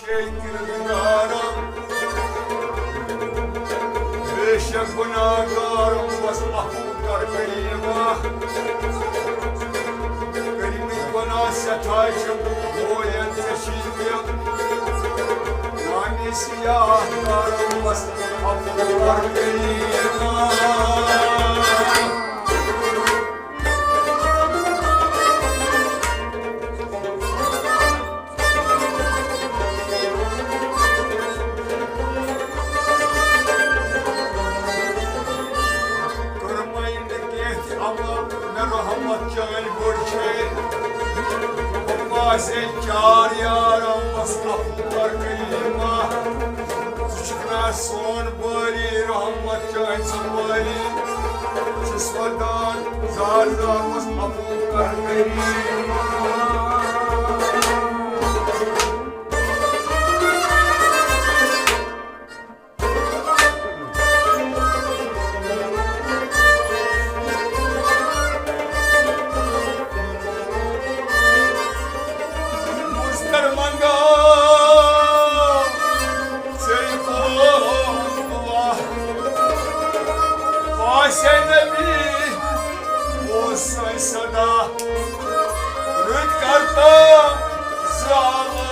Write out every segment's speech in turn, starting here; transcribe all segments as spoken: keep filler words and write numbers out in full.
شے کردارم، بے شک گناہ گارم، بس عفو کر کریما۔ کٔرمٕتۍ گناہ سٮ۪ٹھاہ چھِ، بویَن ژےٚ چھِ تِم۔ نامی سیاہ کارم، بس عفو کر کریما۔ کٔرمَے نہٕ کینٛہہ تہِ عمل، مےٚ رحمت چٲنۍ بٔڑ چھے۔ بہٕ پاسے چار یارم، بس عفو کر کریما۔ ژٕ چھُکھ نا سون بٲری، رحمت چٲنۍ ژٕ بٲری۔ چھُس ودان زار زار، بس عفو کر کریما۔ مُستر منگا ژے پوس دُعا، پاسے نبی اوس سٲنۍ صدا۔ رٕتۍ کرتو زالہٕ،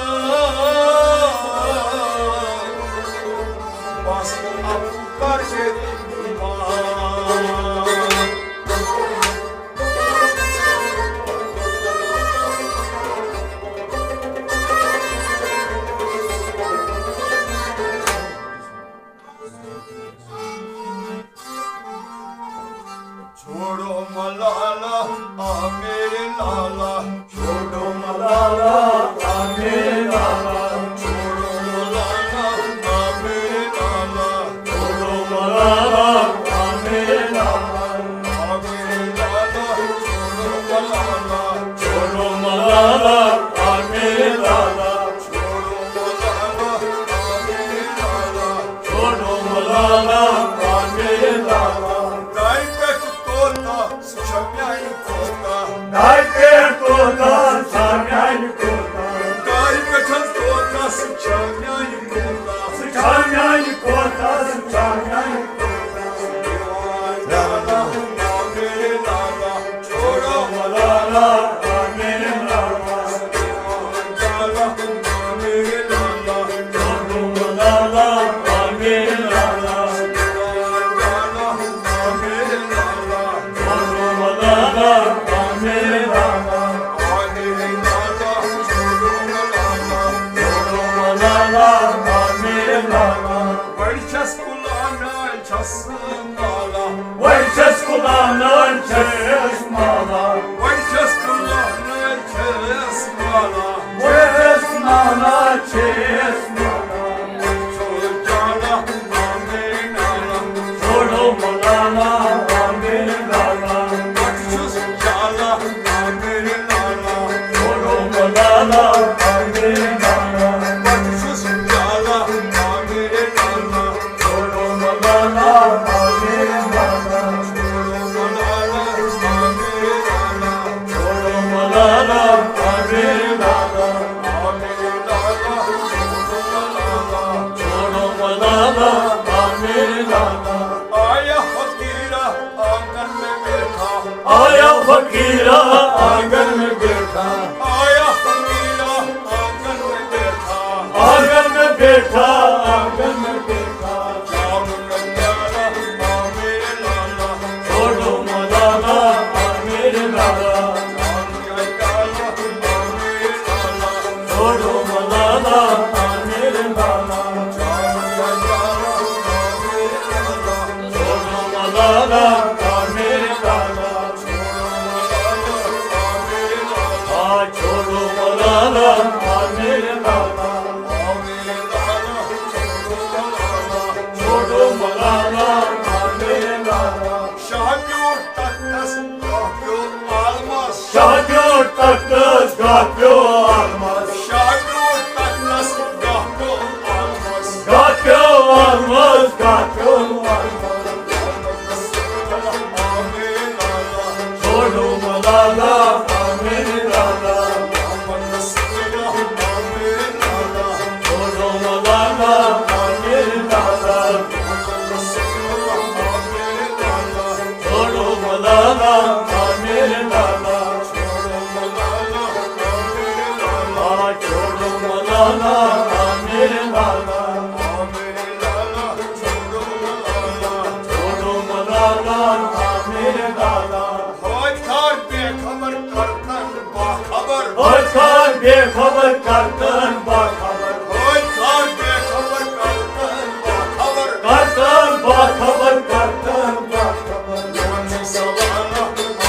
بس عفو کر کریما۔ چھوڑو ملالا، آ میرے لالا۔ چھوڑو ملالا، آ میرے لالا۔ چھوڑو ملالا، آ میرے لالا۔ چھوڑو ملالا، آ میرے لالا۔ آ میرے لالا، چھوڑو ملالا۔ چھوڑو ملالا، آ میرے لالا۔ چھوڑو ملالا، آ میرے لالا۔ چھوڑو ملالا، آ میرے لالا۔ دارِ پٮ۪ٹھ طوطا، سُہ چھا میانہِ کھۄتہٕ؟ دارِ پٮ۪ٹھ طوطا، سُہ چھا میانہِ کھۄتہٕ؟ دارِ پٮ۪ٹھ طوطا، سُہ چھا میانہِ کھۄتہٕ؟ سُہ چھا میانہِ کھۄتہٕ؟ سُہ چھا میانہِ کھۄتہٕ؟ دیوان لالا، آ میرے لالا، چھوڑو ملالا، آ میرے لالا۔ دیوان لالا، آ میرے لالا، چھوڑو ملالا، آ میرے لالا۔ دیوان لالا، آ میرے لالا، چھوڑو ملالا، آ میرے لالا۔ آ میرے لالا، چھوڑو ملالا، چھوڑو ملالا، آ میرے لالا۔ بڑی چھس کُلانن چھس مالا۔ وۄنۍ چھس کُلانن چھس مالا۔ وۄنۍ چھس کُلانن چھس مالا۔ وۄنۍ چھس مالا چھس مالا۔ وۄنۍ چھُس جالا آمے نالا۔ چھوڑو ملالا آمے نالا۔ وۄنۍ چھُس جالا آمے نالا۔ چھوڑو ملالا آمے نالا۔ وۄنۍ چھُس جالا آمے نالا۔ چھوڑو ملالا آمے نالا۔ چھوڑو ملالا آمے نالا۔ چھوڑو ملالا آمے نالا۔ آمے نالا، چھوڑو ملالا۔ چھوڑو ملالا آمے نالا۔ آیا فقیرا آنگن میں بیٹھا۔ آیا فقیرا آنگن میں بیٹھا۔ آیا فقیرا آنگن میں بیٹھا۔ آنگن میں بیٹھا، آنگن میں بیٹھا۔ جام پیالہ آ میرے لالا۔ چھوڑو ملالا آ میرے لالا۔ جام پیالہ آ میرے لالا۔ چھوڑو ملالا آ میرے لالا۔ گاہ پیوٚو عالمس۔ شاہ ٹوٹھ تَکنس، گاہ پیوٚو عالمس۔ گاہ پیوٚو عالمس، گاہ پیوٚو عالمس۔ چھوڑو ملالا، آمین لالا۔ چھوڑو ملالا، آمین لالا۔ چھوڑو ملالا، آمین لالا۔ آ، چھوڑو ملالا، آمین لالا۔ چھوڑو ملالا، آمین لالا۔ ہوتۍ کر بے خبر کرتن باخبر۔ ہوتۍ کر بے خبر کرتن باخبر۔ ہوتۍ کر بے خبر کرتن باخبر۔ کرتن باخبر، کرتن باخبر۔ میون چھُ سوال،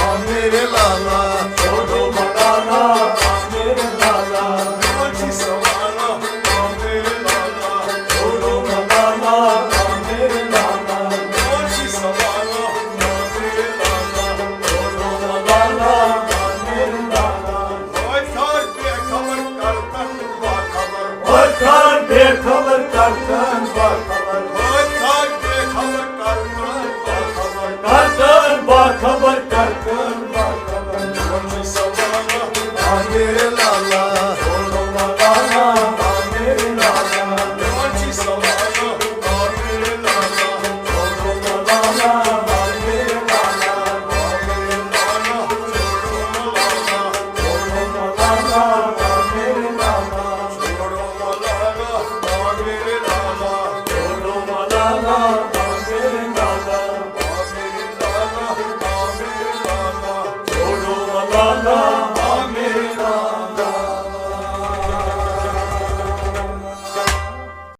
آ میرے لالا۔ چھوڑو ملالا، آ میرے لالا۔ میون چھُ سوال، آ میرے لالا۔ چھوڑو ملالا، آ میرے لالا۔ میون چھُ سوال، آ میرے لالا۔ چھوڑو ملالا، آ میرے لالا۔ ہوتۍ کر بے خبر کرتن باخبر۔ ہوتۍ کر بے خبر کرتن باخبر۔ ہوتۍ کر بے خبر کرتن باخبر۔ کرتن باخبر، کرتن باخبر۔ میون چھُ سوال، آ میرے لالا۔ چھوڑو ملالا، آ میرے لالا۔ میون چھُ سوال، آ میرے لالا۔ چھوڑو ملالا، آ میرے لالا۔ آ میرے لالا، چھوڑو ملالا۔ چھوڑو ملالا، آ میرے لالا۔ چھوڑو ملالا، آ میرے لالا۔ چھوڑو ملالا، آ میرے لالا۔ آ میرے لالا، آ میرے لالا۔ چھوڑو ملالا،